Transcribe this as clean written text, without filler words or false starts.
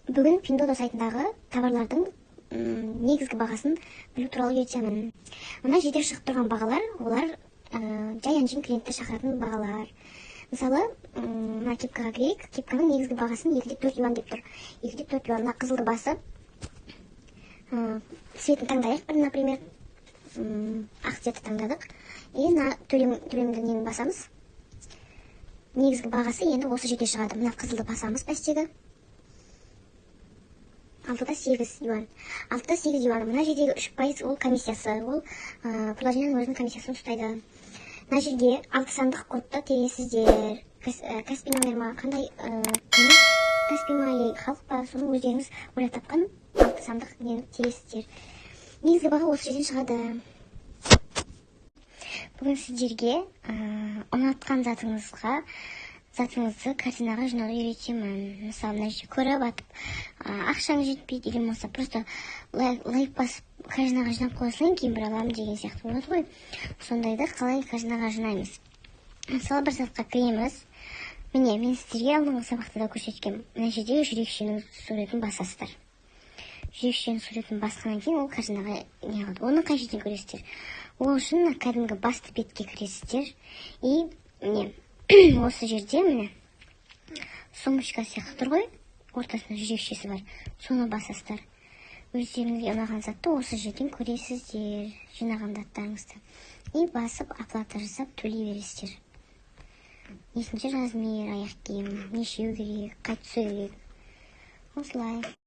Бүгін Пиндуодуо сайтындағы товарлардың негізгі бағасын білу туралы үйретемін. Мына жерде шығып тұрған бағалар, олар жай әншейін клиентті шақыратын бағалар. Мысалы, мына кепкаға кірейік. Кепканың негізгі бағасын 2,4 юан деп тұр. 2,4 юан. Мына қызылды басып, цветін таңдайық бір, например, ақ цветті таңдадық. И мына төлемді нені басамыз. Негізгі бағасы енді осы жерде шығады. Мына қызылды басамыз, бәстегі. 6,8 юан. 6,8 юан. Мына жердегі 3% ол комиссиясы. Ол приложениенің өзінің комиссиясын ұстайды. Мына жерге алты сандық кодты тересіздер. Каспи номер ма, қандай, Каспи ма или Халық па, соны өздеріңіз ойлап тапқан алты сандық нені тересіздер. Негізгі баға осы жерден шығады. Бүгін сіздерге ұнатқан затыңызды корзинаға жинауды үйретемін. Мысалы, мына жерде көріп атып, ақшаң жетпейді или болмаса просто лайк басып, корзинаға жинап қоя салайын, кейін бір аламын деген сияқты болады ғой. Сондайды қалай корзинаға жинаймыз? Мысалы, бір затқа кіреміз. Міне, мен сіздерге алдыңғы сабақта да көрсеткенмін. Мына жердегі жүрекшенің суретін басасыздар. Жүрекшенің суретін басқаннан кейін ол корзинаға не қылады. Оны қай жерден көресіздер? Ол үшін мына кәдімгі басты бетке кіресіздер. И міне, осы жерде, міне, сумочка сияқты тұр ғой, ортасында жүрекшесі бар, соны басасыздар. Өздеріңізге ұнаған затты осы жерден көресіздер, жинаған заттарыңызды, и басып, оплата жасап, төлей бересіздер. Нешінші размер аяқ киім, нешеу керек, қай түсі керек, осылай.